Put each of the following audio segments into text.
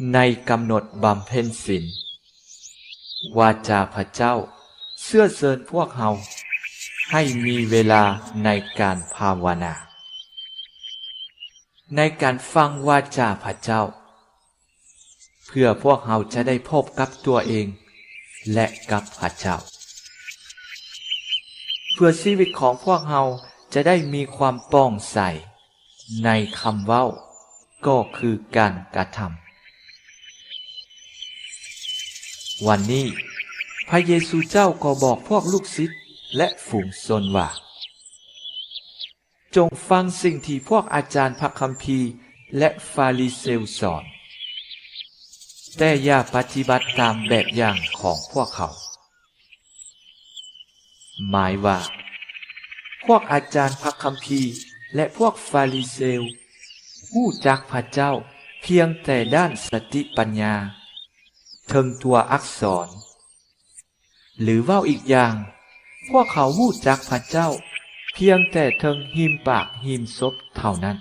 ໃນກຳນົດບຳເພັນສິນ, ວາຈາພະເຈົ້າເຊື້ອເຊີນພວກເຮົາໃຫ້ມີເວລາໃນການພາວະນາ, ໃນການຟັງວາຈາພະເຈົ້າ, ເພື່ອພວກເຮົາຈະໄດ້ພົບກັບຕົວເອງ ແລະ ກັບພະເຈົ້າ, ເພື່ອຊີວິດຂອງພວກເຮົາຈະໄດ້ມີຄວາມປ່ອງໃສໃນຄຳເວົ້າ, ກໍຄືການກະທຳ. ວັນນີ້, ພະເຢຊູເຈົ້າກໍບອກພວກລູກສິດ ແລະ ຝູງຊົນວ່າ, ຈົ່ງຟັງສິ່ງທີ່ພວກອາຈານພະຄຳພີ ແລະ ຟາຣິເຊວສອນ, ແຕ່ຢ່າປະຕິບັດຕາມແບບຢ່າງຂອງພວກເຂົາ. ໝາຍວ່າ, ພວກອາຈານພະຄຳພີ ແລະ ພວກຟາຣິເຊວຮູ້ຈັກພະເຈົ້າພຽງແຕ່ດ້ານສະຕິປັນຍາ, ເທິງຕົວອັກສອນ, ຫຼື ເວົ້າອີກຢ່າງ, ພວກເຂົາຮູ້ຈັກພະເຈົ້າພຽງແຕ່ເທິງຮິມປາກຮິມສົບເທົ່ານັ້ນ.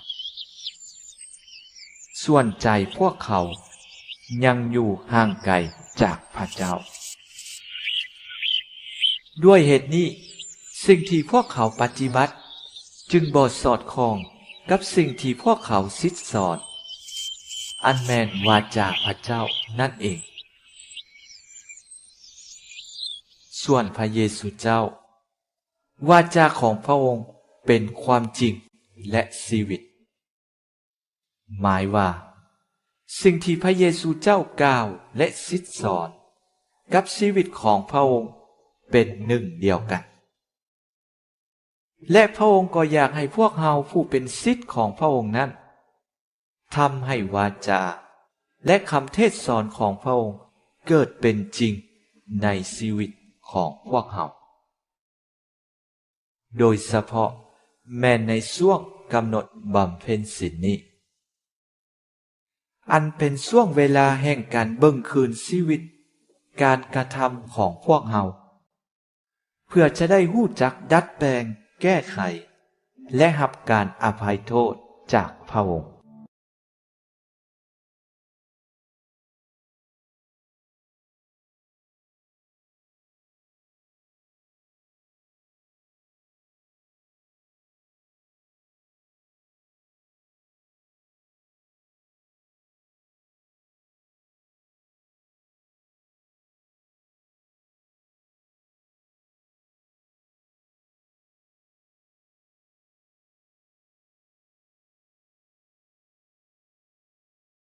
ສ່ວນໃຈພວກເຂົາຍັງຢູ່ຫ່າງໄກຈາກພະເຈົ້າ. ດ້ວຍເຫດນີ້, ສິ່ງທີ່ພວກເຂົາປະຕິບັດຈຶ່ງບໍ່ສອດຄ່ອງກັບສິ່ງທີ່ພວກເຂົາສິດສອນ, ອັນແມ່ນວາຈາພະເຈົ້ານັ້ນເອງ. ສ່ວນພະເຢຊູເຈົ້າ, ວາຈາຂອງພະອົງເປັນຄວາມຈິງ ແລະ ຊີວິດ. ໝາຍວ່າ, ສິ່ງທີ່ພະເຢຊູເຈົ້າກ່າວ ແລະ ສິດສອນ ກັບຊີວິດຂອງພະອົງເປັນໜຶ່ງດຽວກັນ. ແລະ ພະອົງກໍຢາກໃຫ້ພວກເຮົາຜູ້ເປັນສິດຂອງພະອົງນັ້ນ ທຳໃຫ້ວາຈາ ແລະ ຄຳເທດສອນຂອງພະອົງເກີດເປັນຈິງໃນຊີວິດຂອງພວກເຮົາ, ໂດຍສະເພາະແມ່ນໃນຊ່ວງກຳນົດບຳເພັນສິນນີ້, ອັນເປັນຊ່ວງເວລາແຫ່ງການເບິ່ງຄືນຊີວິດການກະທຳຂອງພວກເຮົາ, ເພື່ອຈະໄດ້ຮູ້ຈັກດັດແປງ, ແກ້ໄຂ ແລະ ຮັບການອະໄພໂທດຈາກພະອົງ.